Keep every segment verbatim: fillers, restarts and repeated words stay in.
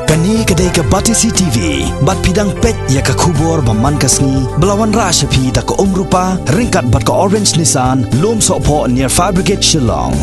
Kane ka dei ka Batesi T V, bad phi dang peit ïa ka khubor ba man ka sngi, ba la wanrah sha phi da ka Umrupa, ryngkat bad ka Orange Nissan, Lumsohphoh near Fire Brigade Shillong.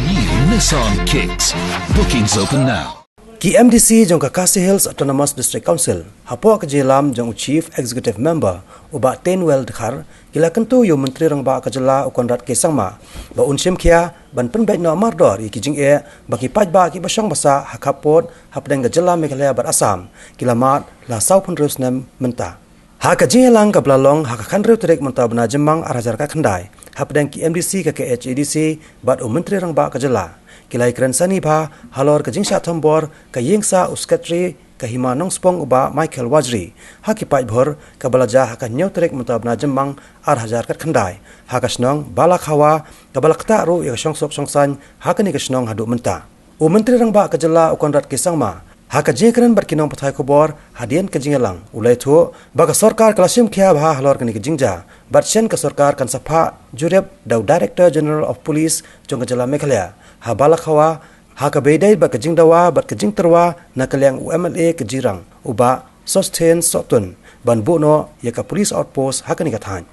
New Nissan Kicks. Bookings open now. Ki M D C jong ka Khasi Hills Autonomous District Council, hapoh ka jingïalam jong u Chief Executive Member, u Bah Teignwell Dkhar, ki la kyntu ïa u Myntri Rangbah ka jylla u Conrad K Sangma, ba un shim khia, ban pynbeit noh mardor ïa ki jingeh, ba ki paidbah kiba shong ba sah ha khappud, hapdeng ka jylla Meghalaya bad Assam, ki la mad, la saw phew hynriew snem mynta. Ha ka jingïalang kaba la long, ha ka khathynriew tarik mynta u bnai Jymmang ar hajar khatkhyndai, hapdeng ki M D C ka K H A D C, bad u Myntri Rangbah ka jylla. Ki la ïakren sani bha, halor ka jingshah thombor, ka ïing sah u Secretary, ka Hima Nongspong u Bah Michael Wajri, ha ki paidbah, kaba la jia ha ka hynñiew tarik mynta u bnai Jymmang ar hajar khatkhyndai, ha ka shnong Balakhawa, kaba la ktah ruh ïa ka shongsuk shongsaiñ, ha kane ka shnong haduh mynta. U Myntri Rangbah ka jylla u Conrad K Sangma, ha ka jingïakren bad ki nongpathai khubor, hadien ka jingïalang, u la ïathuh, ba ka sorkar ka la shim khia bha halor kane ka jingjia, bad shen ka sorkar kan sa phah jurip da u Director General of Police jong ka jylla Meghalaya, ha Balakhawa, ha kaba ïadei bad ka jingdawa, bad ka jingtyrwa, na ka liang u M L A ka Jirang, u Bah Sosthenes Sohtun, ban buh noh, ïa ka police outpost, ha kane ka thaiñ.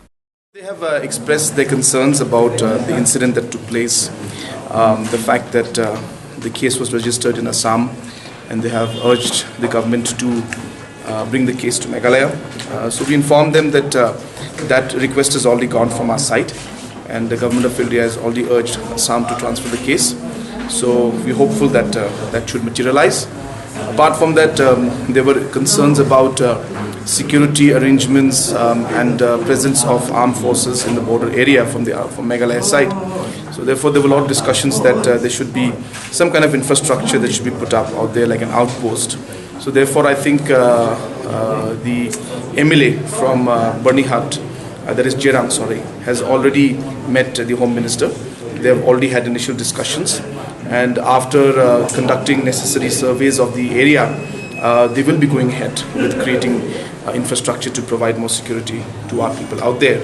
They have uh, expressed their concerns about uh, the incident that took place, um, the fact that uh, the case was registered in Assam, and they have urged the government to uh, bring the case to Meghalaya. Uh, so we informed them that uh, that request has already gone from our side, and the government of India has already urged Assam to transfer the case. So we're hopeful that uh, that should materialize. Apart from that, um, there were concerns about uh, security arrangements um, and uh, presence of armed forces in the border area from the uh, from Meghalaya side. So therefore, there were a lot of discussions that uh, there should be some kind of infrastructure that should be put up out there, like an outpost. So therefore, I think uh, uh, the M L A from uh, Byrnihat, uh, that is Jirang, sorry, has already met the Home Minister. They have already had initial discussions, and after uh, conducting necessary surveys of the area, uh, they will be going ahead with creating uh, infrastructure to provide more security to our people out there.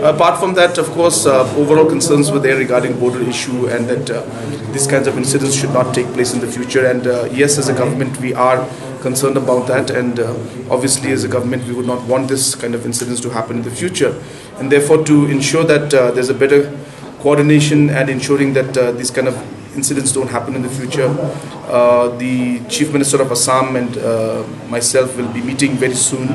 Apart from that, of course, uh, overall concerns were there regarding border issue and that uh, these kinds of incidents should not take place in the future. And uh, yes, as a government, we are concerned about that. And uh, obviously, as a government, we would not want this kind of incidents to happen in the future. And therefore, to ensure that uh, there's a better coordination and ensuring that uh, these kind of incidents don't happen in the future, uh, the Chief Minister of Assam and uh, myself will be meeting very soon.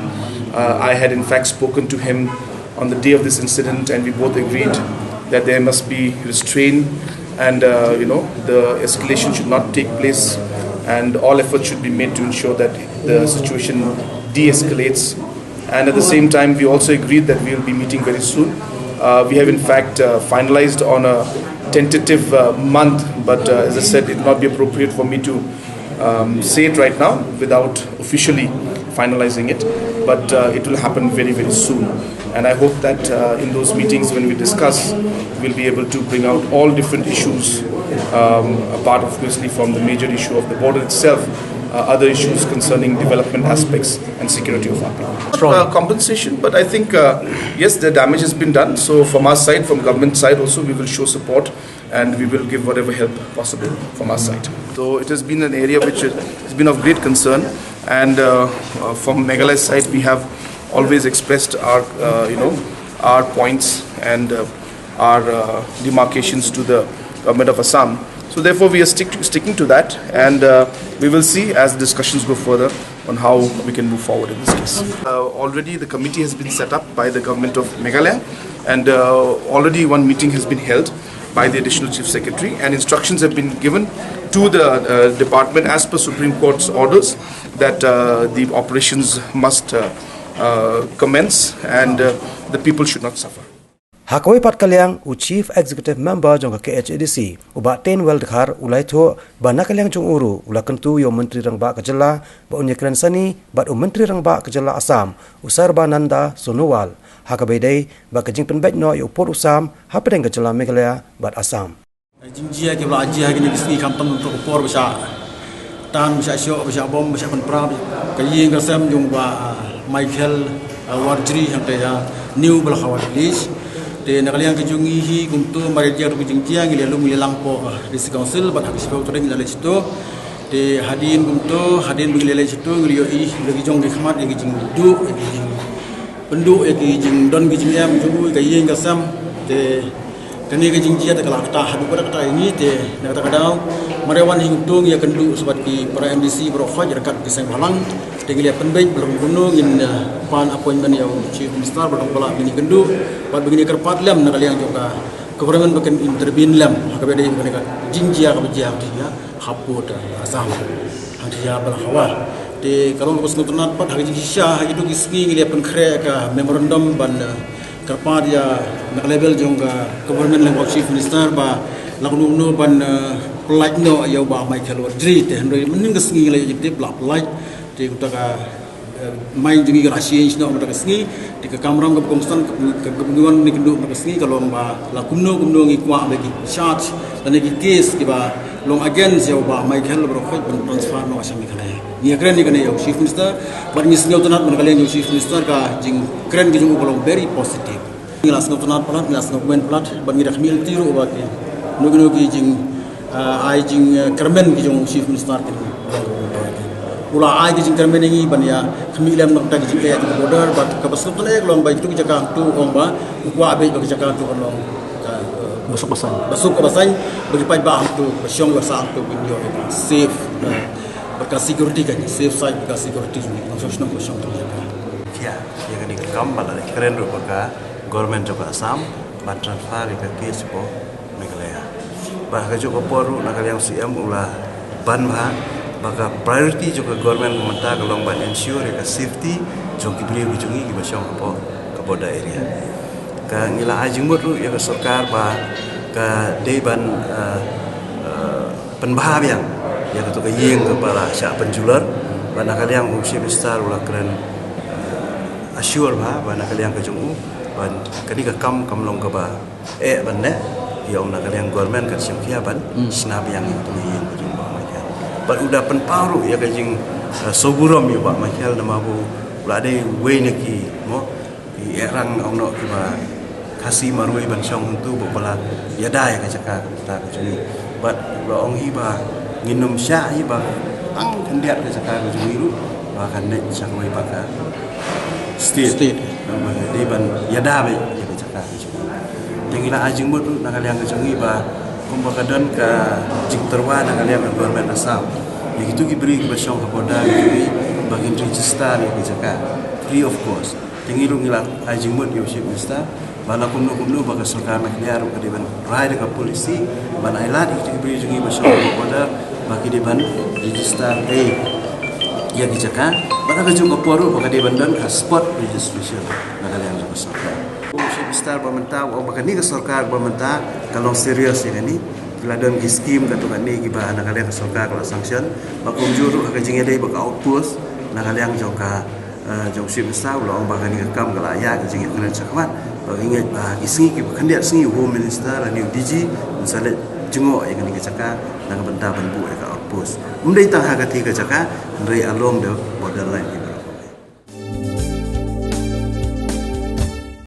Uh, I had in fact spoken to him on the day of this incident, and we both agreed that there must be restraint and uh, you know the escalation should not take place, and all efforts should be made to ensure that the situation de-escalates. And at the same time, we also agreed that we will be meeting very soon. Uh, we have in fact uh, finalized on a tentative uh, month, but uh, as I said, it will not be appropriate for me to um, say it right now without officially finalizing it, but uh, it will happen very, very soon. And I hope that uh, in those meetings, when we discuss, we'll be able to bring out all different issues, um, apart, obviously, from the major issue of the border itself, uh, other issues concerning development aspects and security of our people. Strong. Uh, compensation, but I think, uh, yes, the damage has been done. So from our side, from government side also, we will show support and we will give whatever help possible from our side. So it has been an area which has been of great concern, and uh, uh, from Meghalaya's side, we have always expressed our, uh, you know, our points and uh, our uh, demarcations to the government of Assam. So therefore, we are stick sticking to that, and uh, we will see as the discussions go further on how we can move forward in this case. Uh, already the committee has been set up by the government of Meghalaya, and uh, already one meeting has been held by the Additional Chief Secretary, and instructions have been given to the uh, department as per Supreme Court's orders that uh, the operations must uh, uh, commence and uh, the people should not suffer. Ha kawei pat ka liang, u Chief Executive Member jong ka K H A D C, u Bah Teignwell Dkhar, u la ïathuh ba na ka liang jong u ruh, u la kyntu ïa u Myntri Rangbah ka jylla ba un ïakren sani bad u Myntri Rangbah ka jylla Assam, u Sarbananda Sonowal, ha kaba ïadei bad ka jingpynbeit noh ïa u pud u sam hapdeng ka jylla Meghalaya bad Assam. Jingjia kiba la jia ha kine ki sngi khamtam na ka por ba shah tan, ba shah shoh, ba shah bom, ba shah pynpra ka ïing ka sem jong u Bah Michael, uh, Warjri hangtei ha New Balakhawa Village. Te na ka liang ka jong ngi hi kumto, mar ïa jia ruh ka jingjia, ngi la lum ngi la lang hapoh, uh, District Council bad ha ka Chief Authority ngi la leit shato. Te hadien kumto, hadien ba ngi leit leit sha to, ngi ïohi da ki jong ki khmat ïa ki jingduh, ïa ki jingpynduh, ïa ki jingdon ki jingem jong u, ïa ka ïing ka sem. Te kane ka jingjia te ka la ktah haduh katta katta ïa ngi. Te na kata ka daw, mar ïa wan hi kumto ngi ïakynduh sa bad ki para M D C baroh khoit ryngkat ki seng bhalang. Te ngi la pynbeit ba lada kumno ngin, eh, pan appointment ïa u Chief Minister, ba long ba la ngin ïakynduh bad ba ngin ïakyrpad lem na ka liang jong ka government ba kan intervene lem ha kaba ïadei bad kane ka jingjia kaba jia ha ka hapoh Assam, ha ka jaka ba la hawa. Te ka long kaba sngewtynnat pat ha ka jingshisha ha kito ki sngi ngi la pynkhreh ka memorandum ban, eh, kyrpad ïa na ka level jong ka government lyngba u Chief Minister ba lada kumno ban, eh, pyllait noh ïa u Bah Michael Warjri. Te hynrei mynhynnin ka sngi ngi la ïohi tip la pyllait. Te kumta ka, eh, mind jong ngi ka la change noh mynta ka sngi. Te ka kamram kaba kongsan ka, ka, kaba ngi wan ïakynduh mynta ka sngi ka long ba lada kumno kumno ngi kwah ba ki charge lane ki case kiba long against ïa u Bah Michael baroh khoit ban transfer noh sha Meghalaya. Ngi ïakren ïa kane ïa u Chief Minister bad ngi sngewtynnat mynta ka liang ïa u Chief Minister ka jingkren ka jong u ka long very positive. Ngi la sngewtynnat palat, ngi la sngewkmen palat bad ngi da khmih lynti ruh ba ki, kino kino ki jing, ah, ai jing, ah, kyrmen ki jong u Chief Minister kin long kumta. U la ai ki jingkyrmen ïa ngi ban ïakhmih lem na kata ki jingeh ha border bad kaba sngewtynnat ka long ba kito ki jaka hangto ong ba u kwah beit ba ki jaka hangto kan long ka, eh, ba suk ba saiñ, ba suk ba saiñ, ba ki paidbah hangto ba shong ba sah hangto kin ïoh ïa ka safe, eh, bad ka security, ka safe side bad ka security jong ngi, nongshong shnong ba shong hangto ïa ka. Ïa, ïa kane ka kam ba la kren ruh bad ka government jong ka Assam ban transfer ïa ka case hapoh Meghalaya. Bad ha kajuh ka por ruh na ka liang u C M u la ban bha ba ka priority jong ka government mynta ka long ban ensure ïa ka safety jong ki briew ki jong ngi kiba shong hapoh ka border area. Ka ngi la ai jingmut ruh ïa ka sorkar ba ka dei ban, eh, eh, pynbha biang ïa kato ka ïing kaba la shah pynjulor. Bad na ka liang u Chief Minister u la kren, eh, assure bha ba na ka liang ka jong u ba kane ka kam kam long kaba eh ban leh, ïa u na ka liang government ka shim khia ban shna biang ïa kato ka ïing ka jong u Bah Michael. Bad u da pynpaw ruh ïa ka jing, eh, sngewburom ïa u Bah Michael namar ba u la dei uwei na ki, mo, ki ïaid rang ong noh kiba Khasi marwei ban shong hangto ba u la ïada ïa ka jaka kata ka jong ngi. Bad u la ong hi ba ngin ym shah hi ba tang khyndiat ka jaka ka jong ngi ruh ba kan leit sha kawei pat ka state. State. Ba dei ban ïada beit ïa ka jaka ka jong ngi. Te ngi la ai jingmut ruh na ka liang ka jong ngi ba kumba ka don ka jingtyrwa na ka liang ka government Assam ïa kito ki briew kiba shong ha border ka jong ngi ba kin register ïa ka jaka free of cost. Te ngi ruh ngi la ai jingmut ïa u Chief Minister ba lada kumno kumno ba ka sorkar Meghalaya ruh ka dei ban rai da ka policy ban ailad ïa ki briew jong ngi ba shong ha border ba ki dei ban register ïa ki jaka. Bad ha kajuh ka por ruh ba ka dei ban don ka spot registration na ka liang jong ka sorkar. U Chief Minister ba mynta u ong ba kane ka sorkar ba mynta ka long serious ïa kane. Ki la don ki scheme katto katne kiba na ka liang ka sorkar ka la sanction. Ba kumjuh ruh ha ka jingïadei bad ka outpost na ka liang jong ka eh, jong u Chief Minister u la ong ba kane ka kam ka la ïaid ka jingïakren shakhmat. Ba ngi ngeit ba ki sngi kiba khyndiat sngi u Home Minister lane u D G un sa leit jngoh ïa kane ka jaka na ka bynta ban buh ïa ka outpost. Ym dei tang ha kata ka jaka hynrei along the borderline.